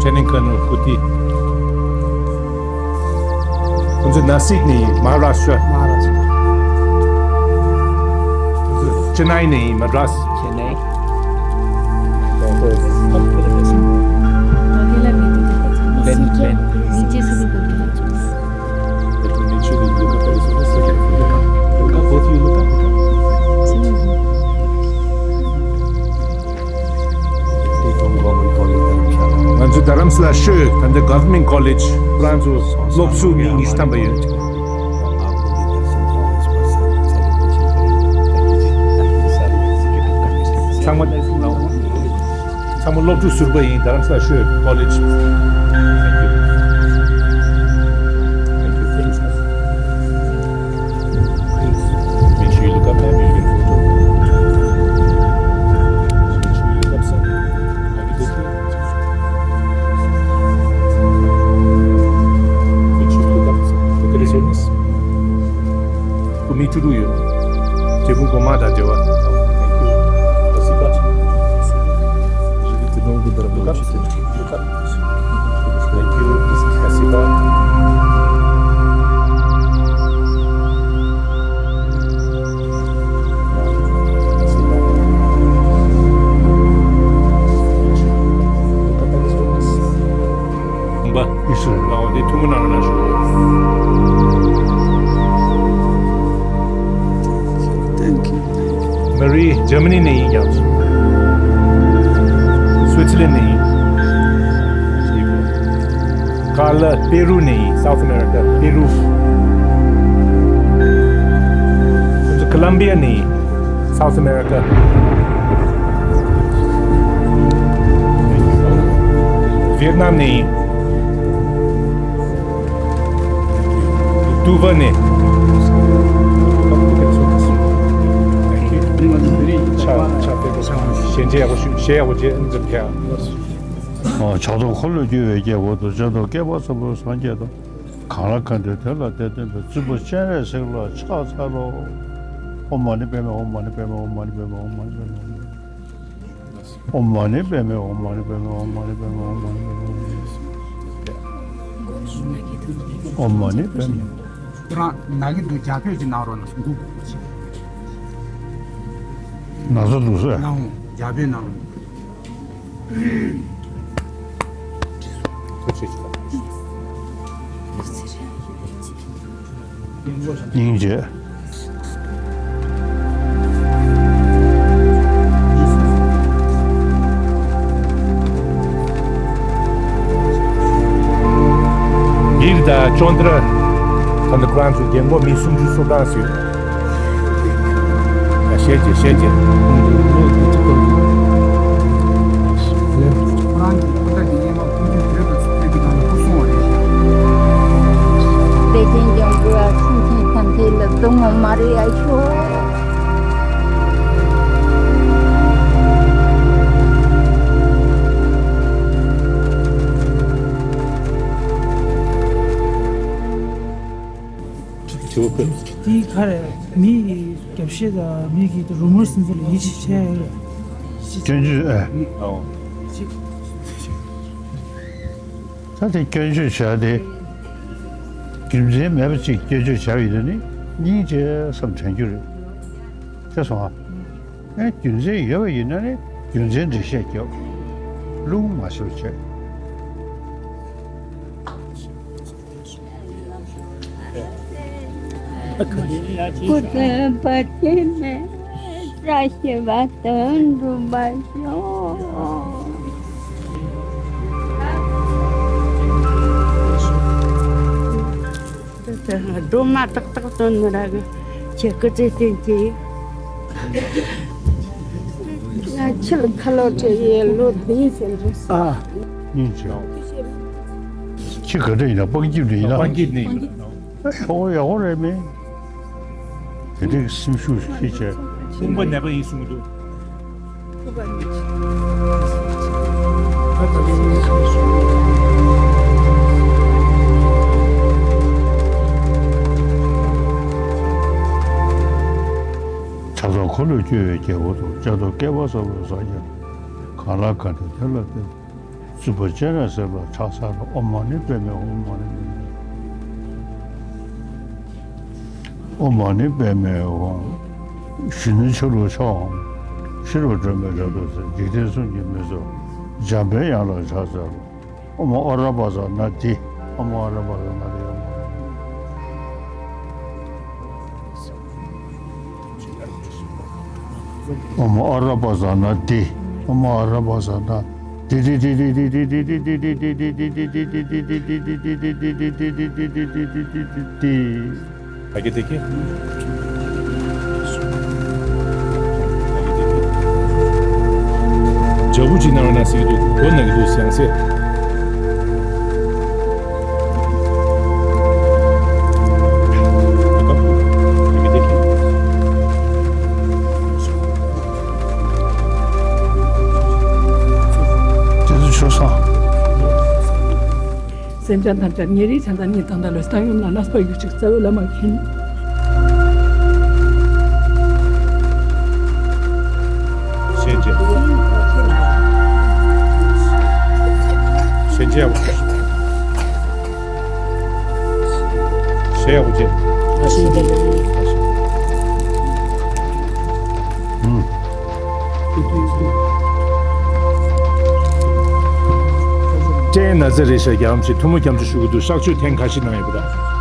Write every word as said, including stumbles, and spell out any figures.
Lieutenant Colonel Kuti. ཁོང་ཚོ་ནཱ་སིག་ནས་ཡིན། Maharashtra. Maharashtra. ཁོང་ཚོ་ཅེ་ནའི་ནས་ཡིན། Madras. Chennai. Ben, Ben. Look up, look up, both you look up. ང་ཚོ་རྡ་རམ་ས་ལ་ཤོད། ད་ལྟ་Government College ཁོ་རང་ཚོ་སློབ་ཟུར་མི་ཉི་ཤུ་ཐམ་པ་ཡོད། ཚང་མ་ཚང་མ་སློབ་ཕྲུག་ཟུར་པ་ཡིན། རྡ་རམ་ས་ལ་ཤོད་College. Thank you. Thank you. Thank you. Make sure you look up, ma'am. You can photo. Make sure you look up, sir. Are you good? Make sure you look up, sir. Look at his witness. ཁོ་མི་བཅུ་དྲུག་ཡོད། བྱེད་ཕུང་གོང་མ་དང་འབྲེལ་བ། Thank you. Спасибо. Look up. Look up. Thank you. Спасибо. ཁོང་པ་ཨི་སི་རལ་ལ་འོ་དེ་ཐུགས་མོ་ནང་ལ་ཞུ། Thank you. མ་རི་ཇར་མ་ནི་ནས་ཡིན་ཀྱང་། སུའི་ཙི་ལན་ནས་ཡིན། ཀར་ལ་པེ་རུ་ནས་ཡིན། South America, པེ་རུ། ཁོང་ཚོ་ཀོ་ལམ་བི་ཡ་ནས་ཡིན། South America. ཝེད་ནམ་ནས་ཡིན། ཏུ་ཝ་ནས། ཕྱག་ཕྱག་དཔེ་གོ་སོང་། ཞལ་མཇལ་ཡག་པོ་ཞུ། ཞལ་ཡག་པོ་མཇལ། འཛོམས་ཐལ། ཨོ། ཕྱག་སྟོང་འཁོར་ལོས་སྒྱུར་བའི་རྒྱལ་པོ་དང་། སྤྱན་སྟོང་བསྐལ་པ་ཚང་པའི་སངས་རྒྱས་དང་། གང་ལ་གང་འདུལ་དེ་ལ་དེ་སྟོན་པའི། བཙུན་པོ་སྤྱན་རས་གཟིགས་ལ་ཕྱག་འཚལ་ལོ། ཨོཾ་མ་ཎི་པདྨེ། ཨོཾ་མ་ཎི་པདྨེ། ཨོཾ་མ་ཎི་པདྨེ། ཨོཾ་མ་ཎི་པདྨེ། ཨོཾ་མ་ཎི་པདྨེ། ཨོཾ་མ་ཎི་པདྨེ། ཨོཾ་མ་ཎི་པདྨེ། ཨོཾ་མ་ཎི་པདྨེ། ཨོཾ་མ་ཎི་པདྨེ། ཁོ་རང་ན་གི་འདུག་རྒྱ་བོད་ཀྱི་ནང་རོ་ན་འགུག་དགོས་ཀྱི། ན་ཚ་འདུག་ཟེར། ནའོ་རྒྱ་བོད་ནང་རོ། ཐུགས་རྗེ་ཆེ། སྙིང་རྗེ། འདིར་ད་ཅོན་ཏྲ་ད་ནི་ཁོ་རང་ཚོའི་རྒན་གོག་མི་སུམ་ཅུ་སོ་གྲངས་ཡོད། ཞལ་གྱིས་ཞལ་གྱིས། ཁོ་རང་གི་ཁོ་ཐག་གི་སྙེ་མ་ཀུན་གྱི་བོད་དུ་ཚུད་པའི་ནང་ལ་སྐུ་སྲུང་བ་རེད། བདེ་ཆེན་ལྗོངས་འགྲོ་བ་སེམས་ཅན་ཐམས་ཅད་ལ་སྡུག་བསྔལ་མ་རེ་ཡ་ཤོག། དེའི་ཁར་མི་ཡི་རྒྱབ་བཤད་དང་མི་གི་རུ་མོར་སིན་ཚུལ་ཡིད་ཆེས་བྱས་ཡོད་རེད། སྐྱོན་བརྗོད་ཨེ། ཨོ། ད་དེ་སྐྱོན་བརྗོད་བྱ་དེ། རྒྱུ་མཚན་མེད་པ་ཅིག་སྐྱོན་བརྗོད་བྱ་བ་ཡིན་ན་ནི་སྙིང་རྗེ་བསམ་དྲན་རྒྱུ་རེད། ཤེས་སོང་ཨ། ཨེ་རྒྱུ་མཚན་ཡོད་པ་ཡིན་ན་ནི་རྒྱུ་མཚན་འགྲེལ་བཤད་རྒྱབ། རླུང་མ་ཤོར་བྱས། སྐུ་ཚེ་བར་ཆད་མེད་བཀྲ་ཤིས་པ་དོན་འགྲུབ་པར་ཤོག། སྒྲོལ་མ་ཏག་ཏག་སྟོན་ནི་ར་གི་ཁྱེད་སྐུ་ཚེ་བརྟན་གྱིས། ང་ཁྱེད་ཁ་ལོ་བྲེ་ཡས་ལོ་བདུན་ཟིན་འགྲོ་སོང་། ཨ། སྙིང་རྗེ། ཁྱི་ག་འདྲ་ཡིན་ན་སྤང་སྐྱིད་འདྲ་ཡིན་ན། སྤང་སྐྱིད་ནས་ཡིན། ཨ་ཡག་པོ་ཡག་པོ་རེད་མེད། དེ་འདྲའི་སེམས་ཤུགས་ཤིག་བྱས། དཔུང་པ་ནད་པ་ཡིན་གསུང་གི་འདུག། ཕྱག་སྟོང་འཁོར་ལོས་སྒྱུར་བའི་རྒྱལ་པོ་དང་། སྤྱན་སྟོང་བསྐལ་པ་ཚང་པའི་སངས་རྒྱས་དང་། གང་ལ་གང་འདུལ་དེ་ལ་དེ། སྲིད་པ་སྤྱན་རས་གཟིགས་ལ་ཕྱག་འཚལ་ལོ། ཨོཾ་མ་ཎི་པདྨེ་ཧཱུྃ། ཨོཾ་མ་ཎི་པདྨེ་ཧཱུྃ། ཨོཾ་མ་ཎི་པདྨེ་ཧཱུྃ། གཞོན་ནུ་ཆ་ལུགས་ཕྱག་འོང་། ཤེས་རབ་སྒྲོན་མེ་རབ་ཏུ་གསལ། འཇིག་རྟེན་གསུམ་གྱི་མི་ཚོགས། འཇམ་པའི་དབྱངས་ལ་ཕྱག་འཚལ་ལོ། ཨོཾ་ཨ་ར་པ་ཙ་ན་དྷཱིཿ། ཨོཾ་ཨ་ར་པ་ཙ་ན་དྷཱིཿ། ཨོཾ་ཨ་ར་པ་ཙ་ན་དྷཱིཿ། ཨོཾ་ཨ་ར་པ་ཙ་ན་དྷཱིཿ། ད་གི་དེ་གི། ཇ་བུ་ཅིག་གནང་ན་ཟེར་གྱི་འདུག། སྒོ་ན་གི་འདུག་ཡང་སེ། དེ་ཚོ་ཆོས་སང་། སེམས་ཅན་ཐམས་ཅད་ཉེ་རིང་ཆགས་སྡང་གཉིས་དང་ལས་དང་ཡུམ་ལ་གནས་པ་ཡུལ་གཅིག་རྩ་བའི་བླ་མ་མཁྱེན། ཞེན་ཅན། ཞེན་ཅན་ཡག་པོ་བྱོས། ཞེན་ཡག་པོ་བྱས། ཨ་ཞེན་ཅན། ཨུམ། སྤྲེའུ་ན་ཚ་རེད་ཤག། རྒྱ་ལམ་ཆེ་ཐུགས་སྨོན་སྐྱབས་འཇུག་ཞུ་གི་འདུག། གཤག་བཅོས་ཐེངས་ཁ་ཤས་གནང་ཡོད་པ་རེད།